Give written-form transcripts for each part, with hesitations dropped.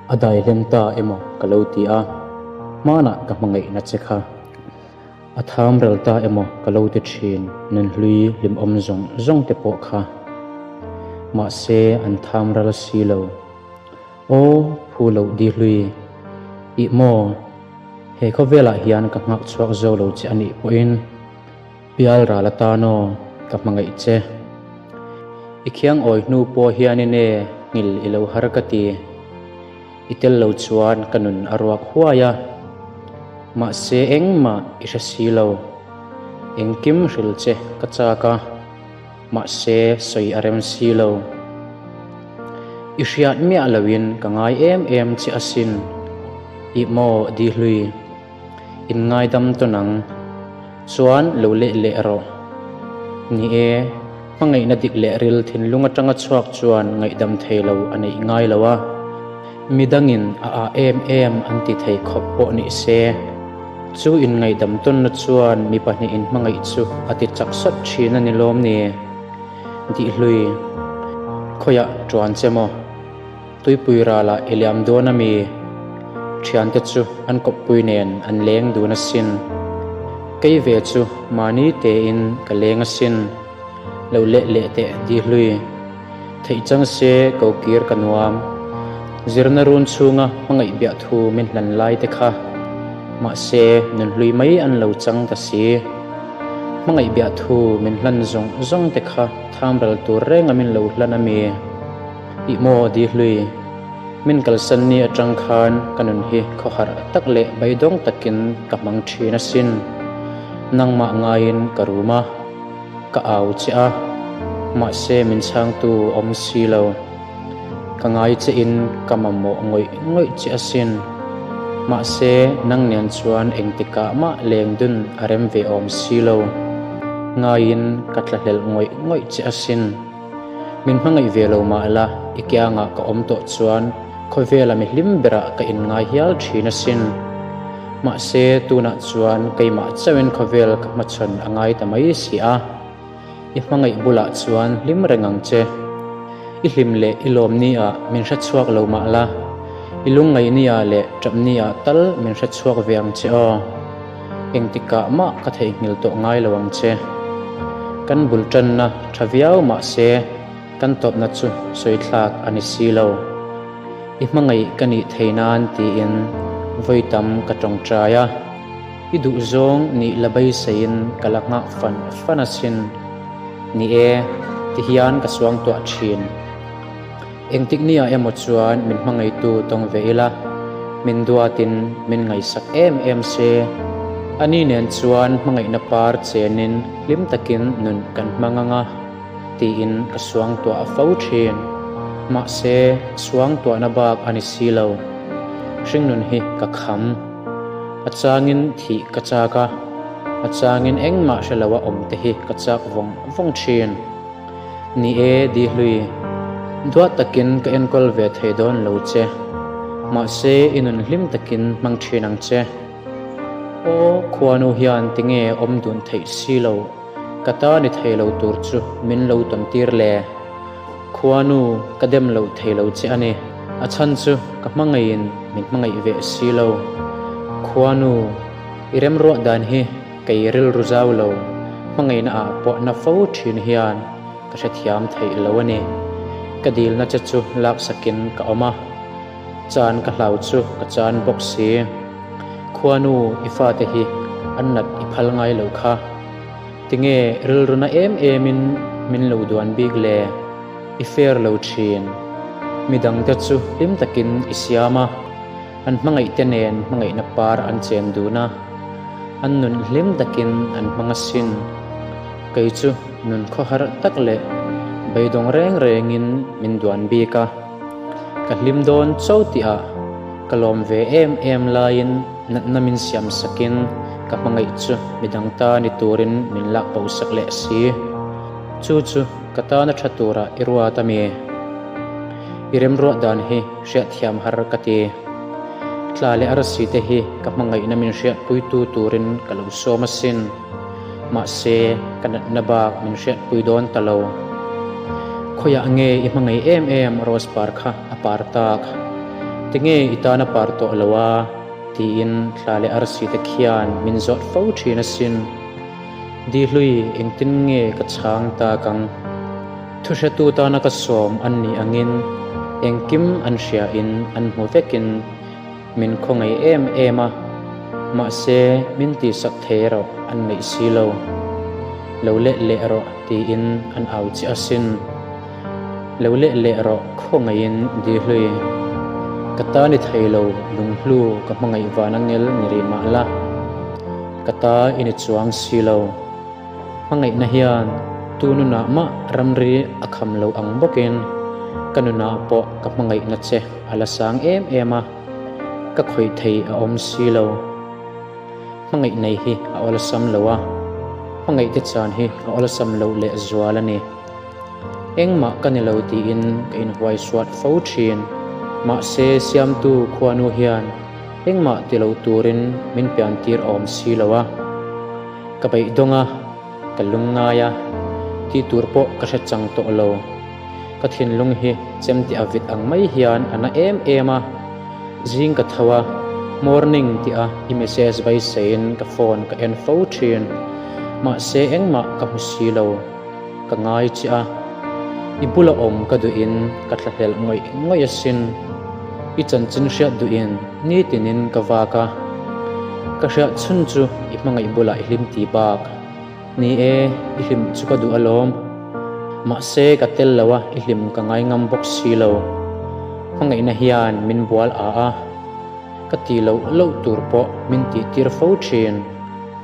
A dai hlen ta emaw ka lo ti a, hmanah ka hmangaihna che kha. A tham ral ta emaw ka lo ti thin, nunhlui hlimawm zawng zawng te pawh kha. Mahse an tham ral si lo. Aw, phu loh di hlui. Ih maw, he khawvelah hian ka nghak chhuak zo lo che a nih pawhin, Pial ral atan aw, ka hmangaih che. I khiang awi hnu pawh hianin e, nghil i lo har ka ti. I tel lo chuan ka nun a ruak huai a. Mahse engmah i hre si lo. Engkim hril che ka chak a, mahse sawi a rem si lo. I hriat miah loin ka ngai em em che asin. Ih maw di hlui. In ngaidam tawn ang. Chuan lo leh leh rawh. Ni e, hmangaihna dik leh ril thinlung atanga chhuak chuan ngaihdam thei lo a neih ngai lo a. Midangin a ah em em an ti thei khawp pawh ni se. Chu in ngaihdam tawnna chuan mi pahnihin hmangaih chu a ti chak sawt thin a ni lawm ni? Dihlui, Khawiah tuan che maw? Tuipui ralah i liam dawn a mi? Thiante chu an kawppui nen an leng dun asin. Kei ve chu mahni tein ka leng asin. Lo leh leh teh di hlui. Theih chang se ko kir ka nuam. Zirna run chhunga hmangaih biah thu min hlan lai te kha. Mahse nunhlui mai an lo chang ta si. Hmangaih biah thu min hlan zawng zawng te kha thamral tur renga min lo hlan a mi? Ih maw di hlui, min kalsan ni atang khan ka nun hi khawharh tak leh beidawng takin ka hmang thin asin. Nangmah ngaiin ka rum a, ka au che a, mahse min chhangtu awm si lo. Ka ngai che in ka mamawh ngawih ngawih che asin. Mahse nang nen chuan engtikah mah leng dun a rem ve awm si lo. Ngaiin ka tlahlelh ngawih ngawih che asin. Min hmangaih ve lo mah la, i kiangah ka awm tawh chuan khawvela mi hlim berah ka inngai hial thin asin. Mahse, tunah chuan keimah chauhin khawvel ka hmachhawn a ngai ta mai si a. I hmangaih bulah chuan hlim reng ang che. I hlim leh i lawm ni-ah min hre chhuak lo mah la, i lungngaih ni-ah leh ṭap ni-ah tal min hre chhuak ve ang che aw. Engtikah mah ka theihnghilh tawh ngai lo ang che. Kan bul tanna tha viau mah se kan tawpna chu sawi thlak a ni si lo. I hmangaih ka nih thei nan tiin vawi tam ka tawngtai a. I duhzawng nih la beiseiin ka la nghah fan fan asin. Ni e, tihian ka suangtuah thin. Engtik nia emaw chuan min hmangaihtu tawng ve ila, min duatin min ngaihsak em em se. Ani nen chuan hmangaihna par chenin hlim takin nun kan hmang ang a, tiin ka suangtuah fo thin. Mahse, suangtuahna bak a ni si lo. Hringnun hi ka kham. A changin thih ka chak a, a changin engmah hre loa awm te hi ka chak vawng vawng thin. Ni e, di hlui. Duat takin ka enkawl ve thei dawn lo che. Mahse, i nun hlim takin hmang thin ang che. Aw, khuanu hian tinge awm dun theih si lo, ka ta ni thei lo tur chu min lo tawn tir le. Khuanu, ka dem lo thei lo che a ni. A chhan chu ka hmangaihin min hmangaih ve si lo. Khuanu, i remruah dan hi. Kei rilru zau lo, hmangaihna ah pawh na fo thin hian ka hrethiam theih lo a ni. Ka dilna che chu laksakin ka awm a, chan ka hlau chu ka chan bawk si. Khuanu i fate hi an nat i phal ngai lo kha. Tinge rilru na em em in min lo duan bik le? I fair lo thin. Midangte chu hlim takin i siam a. An hmangaihte nen hmangaihna par an chen dun a, an nun hlim takin an hmang asin. Kei chu nun khawhar tak leh beidawng reng rengin min duan bik a. Ka hlim dawn cho tihah ka lawm ve em em laiin natna min siam sakin ka hmangaih chu midang ta ni turin min lak bo sak leh si. Chu chu ka tana tha turah i ruat a mi? I remruah dan hi hriatthiam har ka ti. Tla leh arsi te hi ka hmangaihna min hriatpuitu turin ka lo sawm asin. Mahse, ka natna bak min hriatpui dawn ta lo. Khawiah nge i hmangaih em em Rose par kha a par tak? Tinge i tan a par tawh lo a? tiin thla leh arsi te khian min zawt fo thin asin. Di hlui engtin nge ka chhang tak ang? Thuhretu tana ka sawm an nih angin engkim an hriain an hmu vekin min khawngaih em em a, mahse min tihsak thei erawh an neih si lo. Lo leh leh rawh tiin an au chiah asin. Lo leh leh rawh khawngaihin di hlui. Ka ta ni thei lo lunghlu ka hmangaih van a ngel ni rih mah la. Ka ta i ni chuang si lo. Hmangaihna hian tu nunah mah ramri a kham lo ang bawkin ka nunah pawh ka hmangaihna che a la sang em em a, ka khawih thei a awm si lo. Hmangaih nei hi a awlsam lo a, hmangaihte chan hi a awlsam loh lehzual a ni. Engmah ka ni lo tiin ka inhuai suat fo thin. Mahse Siamtu khuanu hian engmah ti lo turin min piantir awm si lo a. Ka beihdawng a, ka lungngai a, tih tur pawh ka hre chang tawh lo. Ka thinlung hi chem tih a vit ang mai hian a na em em a. Zing ka tho a, morning tih a i message vaiseiin ka phone ka en fo thin. Mahse engmah ka hmu si lo. Ka ngai che a, i bula awm ka duhin ka thlahlelh ngawih ngawih asin. I chanchin hriat duhin nitinin ka vak a, ka hriat chhun chu i hmangaih bulah i hlim ti bak. Ni e, i hlim chu ka duh alawm. Mahse ka tel lo a, i hlim ka ngai ngam bawk si lo. Hmangaihna hian min bual a a. Ka ti loh loh tur pawh min tih tir fo thin.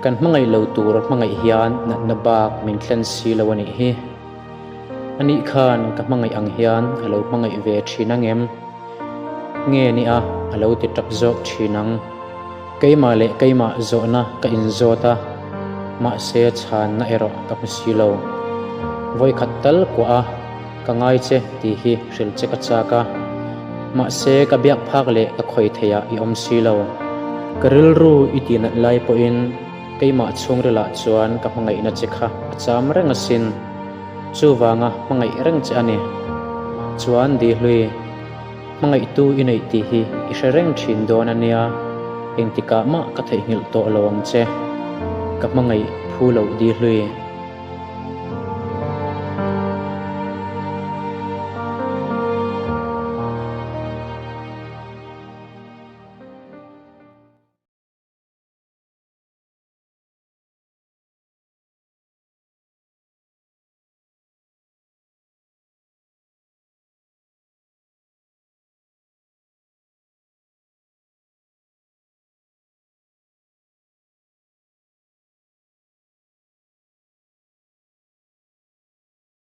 Kan hmangaih lo tur hmangaih hian natna bak min thlen si lo a nih hi. Anih khan ka hmangaih ang hian a lo hmangaih ve thin ang em? Nge nia a lo ti tap zawk thin ang. Keimah leh keimah zawhna ka inzawt a, mahse chhanna erawh ka hmu si lo. Vawikhat tal kuah a. Ka ngai che tih hi hrilh che ka chak a, mahse ka biak phak leh ka khawi theiah i awm si lo. Ka rilru i tihnat lai pawhin keimah chhungrilah chuan ka hmangaihna che kha a cham reng asin. Chuvanga hmangaih reng che a ni. Chuan Dihlui, hmangaihtu i neih tih hi i hre reng thin dawn a nia, engtikah mah ka theihnghilh tawh lo ang che. Ka hmangaih phu loh Dihlui.